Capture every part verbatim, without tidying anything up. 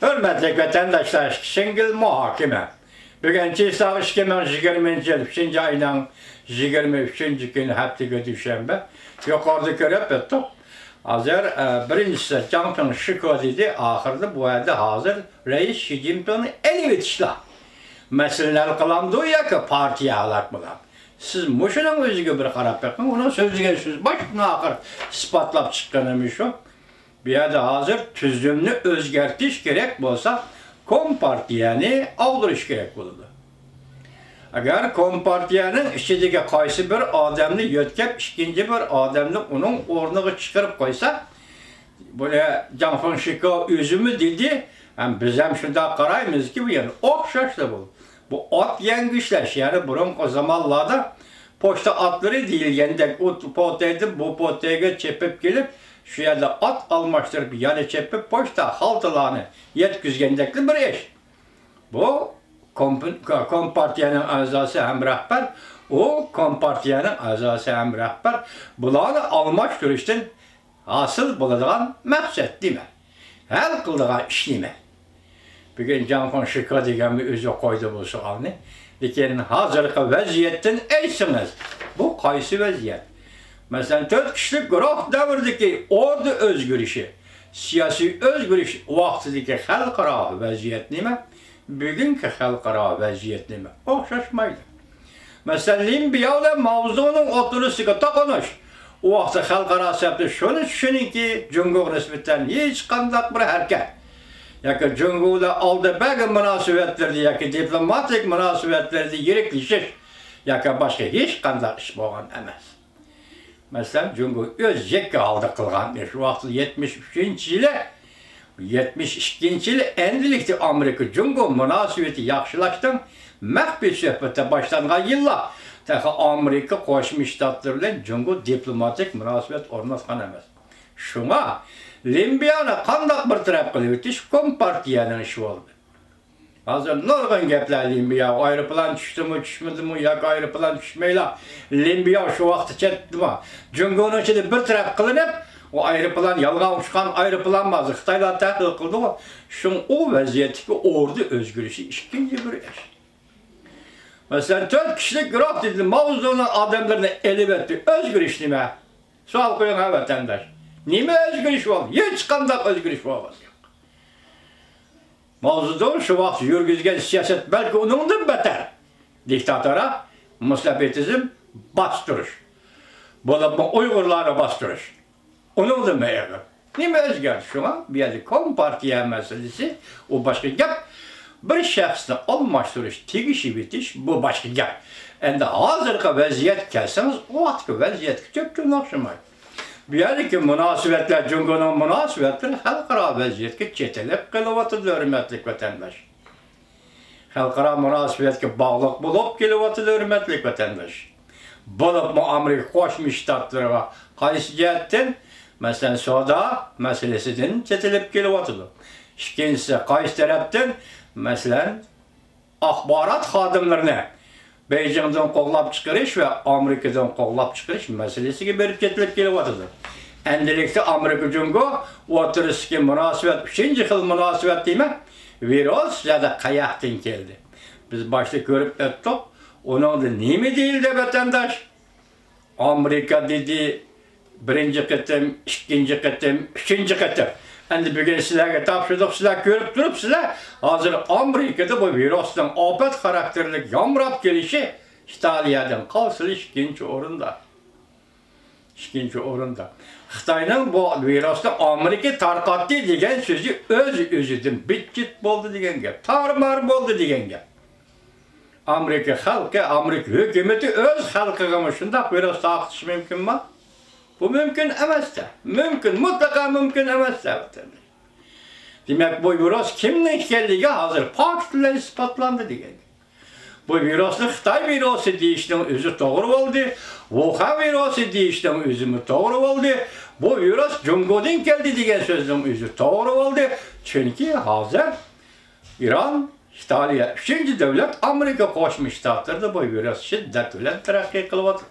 ھۆرمەتلىك ۋەتەنداشلار، شىڭگىل مۇھاكىمە. بۈگۈن چىسلاۋ ئىككى مىڭ يىگىرمىنچى يىل ئۈچىنچى ئاينىڭ يىگىرمە ئۈچىنچى كۈنى، ھەپتىگە دۈشەنبە. يۇقىرىدا كۆرۈپ ئۆتتۇق. ھازىر، ئە، بىرىنچىسى جاڭ فېڭ شىكو دېدى. ئاخىرىدا بۇ يەردە ھازىر رەئىس شى جىنپىڭنى ئېلىۋېتىشلا. مەسىلىنى ھەل قىلامدۇ ياكى پارتىيە ھالاك بولامدۇ؟ سىز مۇشۇنىڭ ئۆزىگە بىر قاراپ بېقىڭ. ئۇنىڭ سۆزلىگەن سۆزى باشتىن ئاخىر ئىسپاتلاپ چىققىنى مۇشۇ. بۇ يەردە ھازىر تۈزۈمنى ئۆزگەرتىش كېرەك بولسا، كومپارتىيەنى ئاغدۇرۇش كېرەك بولىدۇ. ئەگەر كومپارتىيەنىڭ ئىچىدىكى قايسى بىر ئادەمنى يۆتكەپ، ئىككىنچى بىر ئادەمنى ئۇنىڭ ئورنىغا چىقىرىپ قويسا، بۇنى جاڭ فېڭشىكو ئۆزىمۇ دېدى، ھەم بىز ھەم شۇنداق قارايمىزكى، بۇ يەنە ئوخشاشلا بۇ. بۇ ئات يەڭگۈشلەش، يەنى بۇرۇنقى زامانلاردا پوچتا ئاتلىرى دېيىلگەندەك، ئۇ پوتەيدىن بۇ پوتەيگە چېپىپ كېلىپ، شۇ يەردە ئات ئالماشتۇرۇپ، يەنە چېپىپ پوچتا خالتىلارنى يەتكۈزگەندەكلا بىر ئىش. بۇ كومپ-، كومپارتىيەنىڭ ئەزاسى ھەم رەھبەر، ئۇ كومپارتىيەنىڭ ئەزاسى ھەم رەھبەر. بۇلارنى ئالماشتۇرۇشتىن ھاسىل بولىدىغان مەقسەت نېمە؟ ھەل قىلىدىغان ئىش نېمە؟ بۈگۈن جاڭ فېڭشىكو دېگەنمۇ ئۆزى قويدى بۇ سوئالنى. لېكىن ھازىرقى ۋەزىيەتتىن ئېيتسىڭىز، بۇ قايسى ۋەزىيەت؟ مەسىلەن، تۆت كىشىلىك گۇرۇھ دەۋرىدىكى ئوردا ئۆزگىرىشى، سىياسىي ئۆزگىرىش ۋاقتىدىكى خەلقئارا ۋەزىيەت نېمە؟ بۈگۈنكى خەلقئارا ۋەزىيەت نېمە؟ ئوخشاشمايدۇ. مەسىلەن، لىن بياۋ بىلەن ماۋزېدۇڭنىڭ ئوتتۇرىسىدىكى توقۇنۇش، ئۇ ۋاقىتتا خەلقئارا سەپتە شۇنى چۈشىنىڭكى، جۇڭگوغا نىسبەتەن ھېچقانداق بىر ھەرىكەت ياكى جۇڭگو بىلەن ئالدى بەرگى مۇناسىۋەتلىرىدە ياكى دىپلوماتىك مۇناسىۋەتلىرىدە يىرىكلىشىش ياكى باشقا ھېچقانداق ئىش بولغان ئەمەس. مەسىلەن، جۇڭگو ئۆز يەككە ھالدا قىلغان ئىش. شۇ ۋاقىتتا يەتمىش ئۈچىنچى يىلى، يەتمىش ئىككىنچى يىلى ئەندىلىكتە ئامېرىكا جۇڭگو مۇناسىۋىتى ياخشىلاشنىڭ مەخپىي سۆھبىتى باشلانغان يىللار. تېخى ئامېرىكا قوشما شتاتلىرى بىلەن جۇڭگو دىپلوماتىك مۇناسىۋەت ئورناتقان ئەمەس. شۇڭا لىن بياۋنى قانداق بىر تەرەپ قىلىۋېتىش كومپارتىيەنىڭ ئىشى بولدى. ھازىر نۇرغۇن گەپلەر لىن بياۋ ئايروپىلان چۈشتىمۇ، چۈشمىدىمۇ ياكى ئايروپىلان چۈشمەيلا لىن بياۋ شۇ ۋاقىتتا چەتتىمۇ؟ جۇڭگونىڭ ئىچىدە بىر تەرەپ قىلىنىپ، ئۇ ئايروپىلان يالغان ئۇچقان ئايروپىلانمۇ ھازىر خىتايلار تەھلىل قىلدىغۇ. شۇڭ ئۇ ۋەزىيەتتىكى ئوردا ئۆزگىرىشى ئىككىنچى بىر ئىش. مەسىلەن، تۆت كىشىلىك گۇرۇھ دېدى، ماۋزېدۇڭنىڭ ئادەملىرىنى ئېلىۋەتتى. ئۆزگىرىش نېمە؟ سوئال قويۇڭ ھە، ۋەتەنداش. نېمە ئۆزگىرىش بولدى؟ ھېچقانداق ئۆزگىرىش بولغان يوق. ماۋزېدۇڭ شۇ ۋاقىت يۈرگۈزگەن سىياسەت بەلكى ئۇنىڭدىن بەتەر دىكتاتورا، مۇستەبىتىزم، باستۇرۇش. بولۇپمۇ ئۇيغۇرلارنى باستۇرۇش. ئۇنىڭدىنمۇ ئېغىر. نېمە ئۆزگەردى؟ شۇڭا بۇ يەردە كومپارتىيە مەسىلىسى، ئۇ باشقا گەپ. بىر شەخسنى ئالماشتۇرۇش، تېگىشىۋېتىش، بۇ باشقا گەپ. ئەمدى ھازىرقى ۋەزىيەتكە كەلسىڭىز، ئۇ ۋاقىتقى ۋەزىيەتكە تۈپتىن ئوخشىمايدۇ. بۇ يەردىكى مۇناسىۋەتلەر، جۇڭگونىڭ مۇناسىۋەتلىرى خەلقئارا ۋەزىيەتكە چېتىلىپ قېلىۋاتىدۇ، ھۆرمەتلىك ۋەتەنداش. خەلقئارا مۇناسىۋەتكە باغلىق بولۇپ كېلىۋاتىدۇ، ھۆرمەتلىك ۋەتەنداش. بولۇپمۇ ئامېرىكا قوشما شتاتلىرىغا قايسى جەھەتتىن؟ مەسىلەن، سودا مەسىلىسىدىن چېتىلىپ كېلىۋاتىدۇ. ئىككىنچىسى، قايسى تەرەپتىن؟ مەسىلەن، ئاخبارات خادىملىرىنى بېيجىڭدىن قوغلاپ چىقىرىش ۋە ئامېرىكىدىن قوغلاپ چىقىرىش مەسىلىسىگە بېرىپ چېتىلىپ كېلىۋاتىدۇ. ئەندىلىكتە ئامېرىكا جۇڭگو ئوتتۇرىسىدىكى مۇناسىۋەت، ئۈچىنچى خىل مۇناسىۋەت دېمە، ۋىرۇس يا قاياقتىن كەلدى؟ بىز باشتا كۆرۈپ ئۆتتۇق. ئۇنىڭدا نېمە دېيىلدى، ۋەتەنداش؟ ئامېرىكا دېدى، بىرىنچى قېتىم، ئىككىنچى قېتىم، ئۈچىنچى قېتىم. ئەمدى بۈگۈن سىلەرگە تاپشۇردۇق، سىلەر كۆرۈپ تۇرۇپسىلەر. ھازىر ئامېرىكىدا بۇ ۋىرۇسنىڭ ئاپەت خاراكتېرلىك يامراپ كېلىشى ئىتالىيەدىن قالسىلا ئىككىنچى ئورۇندا. ئىككىنچى ئورۇندا. خىتاينىڭ بۇ ۋىرۇسنى ئامېرىكا تارقاتتى دېگەن سۆزى ئۆز-ئۆزىدىن بىتچىت بولدى دېگەن گەپ، تارمار بولدى دېگەن گەپ. ئامېرىكا خەلقى، ئامېرىكا ھۆكۈمىتى ئۆز خەلقىگىمۇ شۇنداق ۋىرۇس تارقىتىشى مۇمكىنمۇ؟ بۇ مۇمكىن ئەمەس-تە. مۇمكىن، مۇتلەقا مۇمكىن ئەمەس-تە، ۋەتەنداش. دېمەك، بۇ ۋىرۇس كىمنىڭ ئىكەنلىكى ھازىر پاكىت بىلەن ئىسپاتلاندى دېگەن. بۇ ۋىرۇسنى خىتاي ۋىرۇسى دېيىشنىڭ ئۆزى توغرا بولدى، ۋۇخەن ۋىرۇسى دېيىشنىڭ ئۆزىمۇ توغرا بولدى، بۇ ۋىرۇس جۇڭگودىن كەلدى دېگەن سۆزنىڭ ئۆزى توغرا بولدى. چۈنكى ھازىر ئىران، ئىتالىيە، ئۈچىنچى دۆلەت ئامېرىكا قوشما شتاتلىرىدا بۇ ۋىرۇس شىددەت بىلەن تەرەققىي قىلىۋاتىدۇ.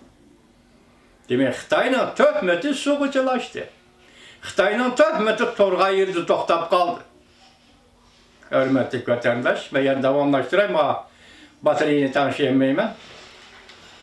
دېمەك، خىتاينىڭ تۆھمىتى سۇغا چىلاشتى. خىتاينىڭ تۆھمىتى تۇرغان يېرىدە توختاپ قالدى. ھۆرمەتلىك ۋەتەنداش، مەن يەنە داۋاملاشتۇراي، ما باتىرىيىنى تەڭشىيەلمەيمەن.